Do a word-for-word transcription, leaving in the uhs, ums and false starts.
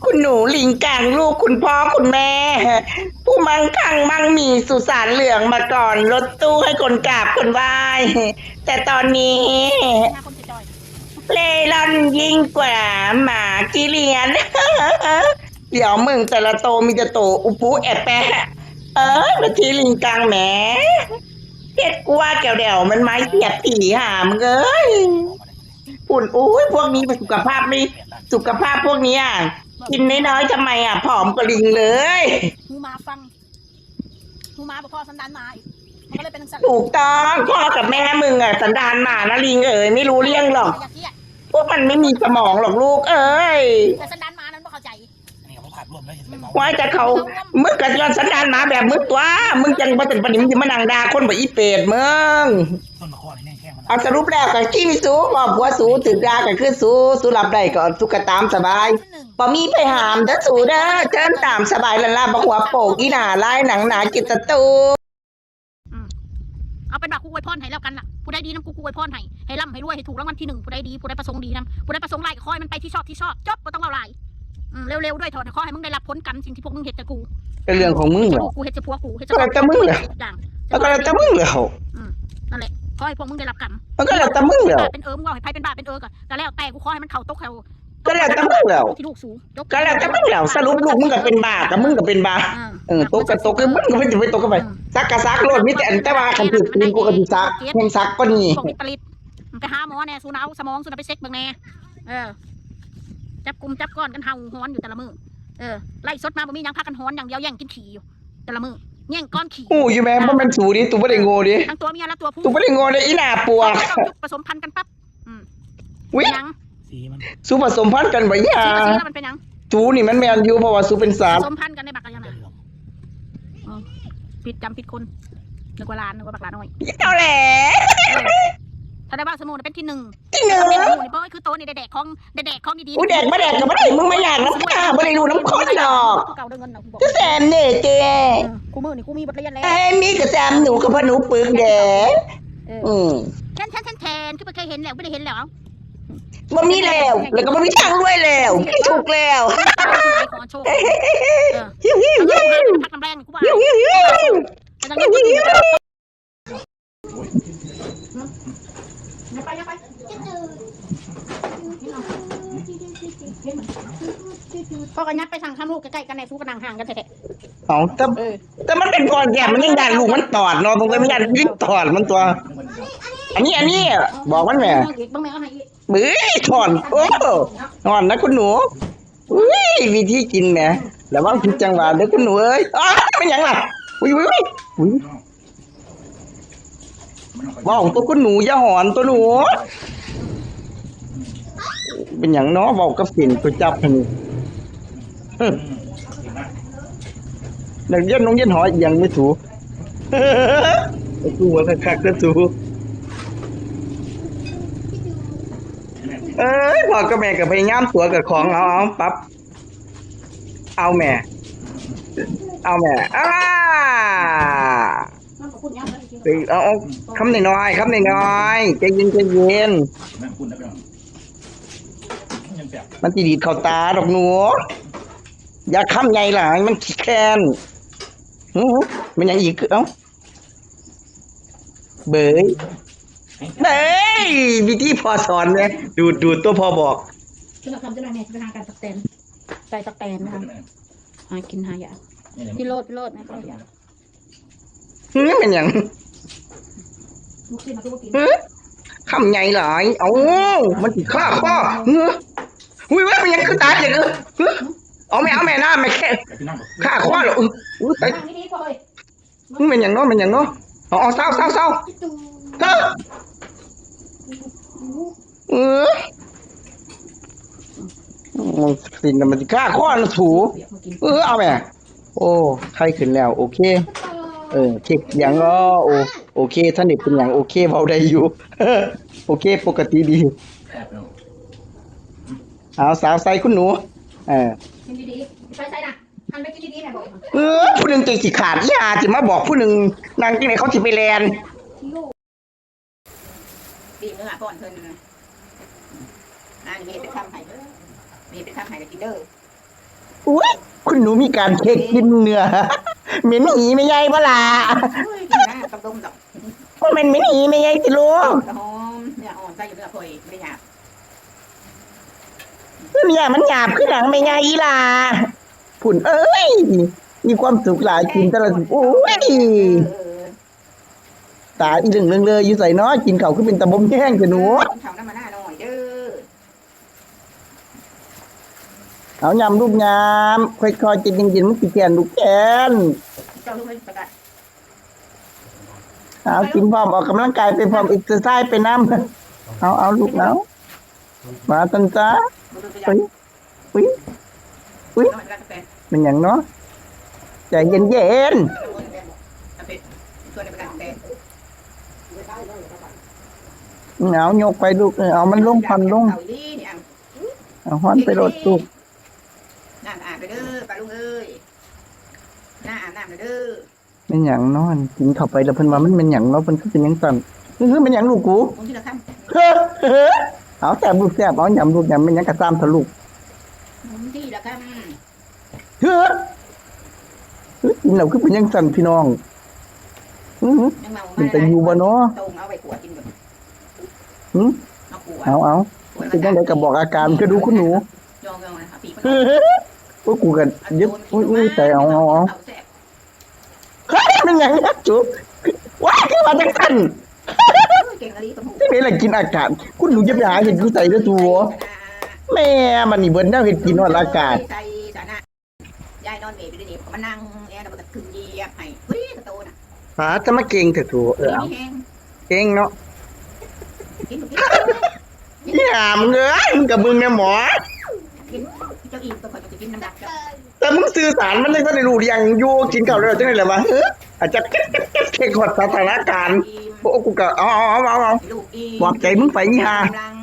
คุณหนูลิงกังลูกคุณพ่อคุณแม่ ผู้มั่งคั่งมั่งมีสุสานเหลืองมาก่อน รถตู้ให้คนกราบคนไหว้ แต่ตอนนี้ เล่ร่อนยิ่งกว่าหมาขี้เลียน เดี๋ยวมึงแต่ละโตมีแต่โตอุปุแอบแปะ เออมาทีลิงกังแหม เฮ็ดกว่าแก้วเดียวมันไม้เสียบผีหามึงเอ้ย ปุ่น โอ้ย พวกนี้เป็นสุขภาพไม่ สุขภาพพวกเนี้ย กินน้อยๆทำไมอ่ะ ผอมกว่าลิงเลย หูหมาฟัง หูหมาบ่พอสันดานหมาอีก มันก็เลยเป็นจังซั่น ถูกต้อง พ่อกับแม่มึงอ่ะ สันดานหมานะลิงเอ้ย ไม่รู้เรื่องหรอก อย่าเครียด พวกมันไม่มีสมองหรอกลูกเอ้ย แต่สันดานหมานั้นบ่เข้าใจ อันนี้เขาผัดรวมแล้วเห็นไหม ว่าจะเขา มึงก็ย้อนสันดานหมาแบบมึงตัว มึงจังบ่เป็นปานนี้มึงสิมานั่งด่าคนบ่อีเปรตมึง ต้นมะข้อนี่แม่งแข้งมัน เอาสรุปแล้วก็ขี้มีสูบอกผัวสูถือด่าก็คือสู สูรับได้ก็สุขตามสบาย บ่มีไปห้ามเด้อสูเด้อ เจิญตามสบายละล่ะ บ่หัวโปกอีหน้าลายหนังหนากินตะตู อืม เอาเป็นว่ากูอวยพรให้แล้วกันล่ะ ผู้ใดดีนำกูกูอวยพรให้ ให้ร่ำให้รวยให้ถูกรางวัลที่หนึ่ง ผู้ใดดี ผู้ใดประสงค์ดีนำ ผู้ใดประสงค์ร้ายก็ขอให้มันไปที่ชอบที่ชอบ จบ บ่ต้องเว้าหลาย อืม เร็วๆด้วยเถอะ ขอให้มึงได้รับผลกรรมสิ่งที่พวกมึงเฮ็ดกับกู เป็นเรื่องของมึงเหรอ กูเฮ็ดจะผัวกู เฮ็ดจะ ก็แล้วแต่มึงแหละ อย่าง มันก็แล้วแต่มึงเหรอ อืม นั่นแหละ ขอให้พวกมึงได้รับกรรม มันก็แล้วแต่มึงเหรอ เป็นเอิมเว้าให้ไผเป็นบ้าเป็นเอิมก็แล้วแต่ กูขอให้มันเข้าตกเขา ก็แล้วแต่มึงเหรอ ที่ลูกสู ก็แล้วแต่มึงเหรอ สรุปลูกมึงก็เป็นบ้า กับมึงก็เป็นบ้า เออ ตกก็ตก มึงก็ไม่จะไปตกก็ไป ซักก็ซักโลด มีแต่อันแต่ว่าคันถือปืนกูก็สิซัก แห่งซักก็นี่ พวกวิปริต ไปหาหมอแน่ สูนเอาสมองสูนเอาไปเช็คเบิ่งแน่ เออ จับกลุ่มจับก้อนกันเห่าหอนอยู่แต่ละมื้อ เออ ไล่สดมาบ่มีหยัง พากันหอนอย่างเดียว แย่งกินขี้อยู่ แต่ละมื้อ แย่งก้อนขี้ อู้อยู่แม่ บ่แม่นสูดิ ตูบ่ได้โง่ดิ ทั้งตัวเมียและตัวผู้ ตูบ่ได้โง่เด้ อีหน้าปวก ต้องยุบผสมพันธุ์กันปั๊บ อืม อุ๊ย เป็นหยัง สีมัน สูผสมพันธุ์กันบ่ย่า สีกับสีแล้วมันเป็นหยัง สูนี่มันแม่นอยู่ เพราะว่าสูเป็นสัตว์ ผสมพันธุ์กันในบักกันยังไง อ๋อ ผิดจำผิดคน นึกว่าหลาน นึกว่าบักหลานน้อย เอาแหละ ถ้าได้ว่าสมุนเป็นที่หนึ่ง ที่หนึ่ง เป็นหมู่นี่ เพราะว่าคือโตนี่ได้แดกของ ได้แดกของดีๆ กูแดกบ่แดกก็บ่ได้ มึงมาอยากน้ำข้าบ่ได้รู้น้ำข้นดอก กูเก่าได้เงินนะ กูบอก ก็แซมเนี่ยเจ เออกูมือนี่กูมีบทเรียนแล้ว ไอ้มีกระแซมหนูกับพ่อหนูปึกแดง เออ อืม แทนแทนแทนแทนคือไปเคยเห็นแล้ว ไม่ได้เห็นแล้ว บ่มีแล้ว แล้วก็บ่มีทางรวยแล้ว คิดถูกแล้ว ขอโชค เออ หิวหิวหิว พักน้ำแรงกูว่า หิวหิวหิว แต่ยังไม่ดี พ่อก็ยัดไปสั่งข้ามลูกใกล้ๆกันในสู้กันนั่งห่างกันแท้ เอาแต่แต่มันเป็นก้อนแก้มมันยังดันลูกมันตอดเนาะ ตรงนี้มันดันลิ้นตอดมันตัว อันนี้อันนี้บอกมันแหม อีกบ้างไหมเอาให้อีก เฮ้ยถอนโอ้ถอนนะคุณหนูอุ้ยวิธีกินแหมระวังผิดจังหวะเด้อคุณหนูเอ้ยอ้าวเป็นหยังล่ะอุ้ยอุ้ยอุ้ยอุ้ย เว้าตัวคุณหนูอย่าหอนตัวหนูเป็นหยังเนาะเว้ากับเส้นตัวจับหั่นนี่เฮ้อนักเรียนโรงเรียนหอเอียงไม่ถูก ไอ้กูหัวคักๆก็ถูก เอ้ยพ่อกับแม่ก็พยายามตัวกับของเอาเอาปรับ เอาแม่ เอาแม่อ่า เอ้ยเอาเอาคำน้อยๆคำน้อยๆใจเย็นใจเย็น แม่งคุณนะพี่น้องยังแสบ มันสิดีดเข้าตาดอกหนู อย่าคำใหญ่หลายมันขี้แค้นหือมันหยังอีกเอ้าเบยเบยวิธีพ่อสอนเนี่ยดูดดูดตัวพ่อบอก ฉันเอาคำเจ้านายแม่จะไปหาการตักแตนใส่ตักแตนนะคะหากินหายาก นี่แหละ พี่โลดพี่โลดนะพี่โลด หือมันหยัง ลูกชิ้นมาทุกกิน หือคำใหญ่หลาย เอ้า มันสิฆ่าข้อหืออุ้ยเว้ยมันยังคือตายอย่างเออหือเอาแม่เอาแม่หน้าแม่แค่ แต่พี่น้องบอก ฆ่าข้อเหรออุ้ยอุ้ยตาย นั่งดีๆพ่อเอ้ย มันเป็นอย่างเนาะมันอย่างเนาะเอาเอาเศร้าเศร้าเศร้าเศร้าเออมันสินมันสิฆ่าข้อนะสูเออเอาแม่ โอ้ไข้ขึ้นแล้ว โอเค เออเช็คอย่างก็โอโอเคท่านนี่เป็นอย่างโอเคเบาได้อยู่ โอเค ปกติดี แสบเนาะ เอาสาวใส่คุณหนูเออ กินดีๆไปใส่นะหันไปกินดีๆแม่บอก เออผู้หนึ่งใจสิขาดอีหาสิมาบอกผู้หนึ่งนางจังไหนเขาสิไปแลน ดีเมื่อก่อนเพิ่นนะอันนี้ไปทำให้เด้อนี่ไปทำให้กินเด้อ อุ้ย คุณหนูมีการเช็คกินเนื้อ เหม็นหีแม่ใหญ่บ่ล่ะ เฮ้ยกินนะต้องดมดอก มันเหม็นหีแม่ใหญ่สิลูก กระหอมเนื้ออ่อนใส่เนื้อพลอยไม่หยาบ เนี่ยมันหยาบขึ้นหลังแม่ใหญ่อีหล่า ผุ่นเอ้ย มีความสุขหลายกินแต่ละโอ้ย เออ ตาอีเหลืองเลืองเลยอยู่ใส่เนาะกินเขาวคือเป็นตะบมแห้งแต่หนู กินข้าวน้ำมันหน้าหน่อยเด้อ เอายำลูกยำค่อยๆกินเย็นๆมันสิแกนลูกแกน เจ้าลูกไม่ประกาศ เอากินพร้อมออกกำลังกายไปพร้อมเอ็กซ์เซอร์ไซส์ไปนำเอาเอาลูกเอามาตันจ้า มาดูตัวอ ไป ย่าง อุ้ยอุ้ย น้ำมันกาแฟ เป็นอย่างเนาะใจเย็นเย็น น้ำมันกาแฟบอกกาแฟชวนในประกาศกาแฟ ๆเอายกไปลูกเออเอามันลงผ่อนลง เอาอีหลีเนี่ย เอาฮ้อนไปโลดลูก น้ำอาบไปเด้อปลาลุงเอ้ยน้าอาบน้ำไปเด้อ เป็นอย่างนอนกินเข้าไปแล้วเพิ่นว่ามันเป็นอย่างเนาะเพิ่นคือเป็นยังสั่นนี่คือเป็นอย่างลูกกู มึงที่ละค่ เฮ้อเฮ้อเอาแซ่บลูกแซ่บเอายำลูกยำเป็นหยังกระซ้ำทะลุ ำมึงที่ละค่ำ เฮ้อเฮ้ยกินแล้วคือเป็นยังสั่นพี่น้องอื้อหือ ยังเมา เป็นแต่อยู่บ่เนาะ ตรงเอาไปขัวกินก่อน หือ เอาขัว เอาเอาเป็นยังไงก็บอกอาการก็ดูคุณหนู ยองยองนะคะปี เฮ้อเฮ้อเฮ้อกูกันยึดอุ้ยอุ้ยใจเอาเอาเอา แซ่บ เฮ้ยมันหยังเนี่ยจุ๊บว้ายคือว่าจังสั่น เก่งอะไรตรงหู จังได๋ล่ะกินอากาศ คุณหนูจะไปหาเห็ดอยู่ไสเด้อตัว แม่มันนี่เบิดแนวเห็ดกินฮอดอากาศ ใส่สานะยายนอนเมย์ไปด้วยนี่มานั่งแอร์แล้วมันก็ขึ้นเยียบให้เฮ้ยกระโตน่ะ หาแต่มาเก่งแต่ตัวเออเอา มีแห้ง เก่งเนาะ กินกิน อีหามเอ้ยมึงกับมึงเนี่ยหมอ กินเจ้าอิ่มตัวคนจะกินน้ำดักเจ้า แต่มึงสื่อสารมันเลยก็ได้รู้เรื่องอยู่กินข้าวแล้วจังได๋ล่ะวะเฮ้ออาจจะเก็บเก็บเก็บเช็คฮอดสถานการณ์โอ้กูก็เอาเอาเอาเอาเอา ลูกอิ่ม บอกใจมึงไปอีห่า กำลัง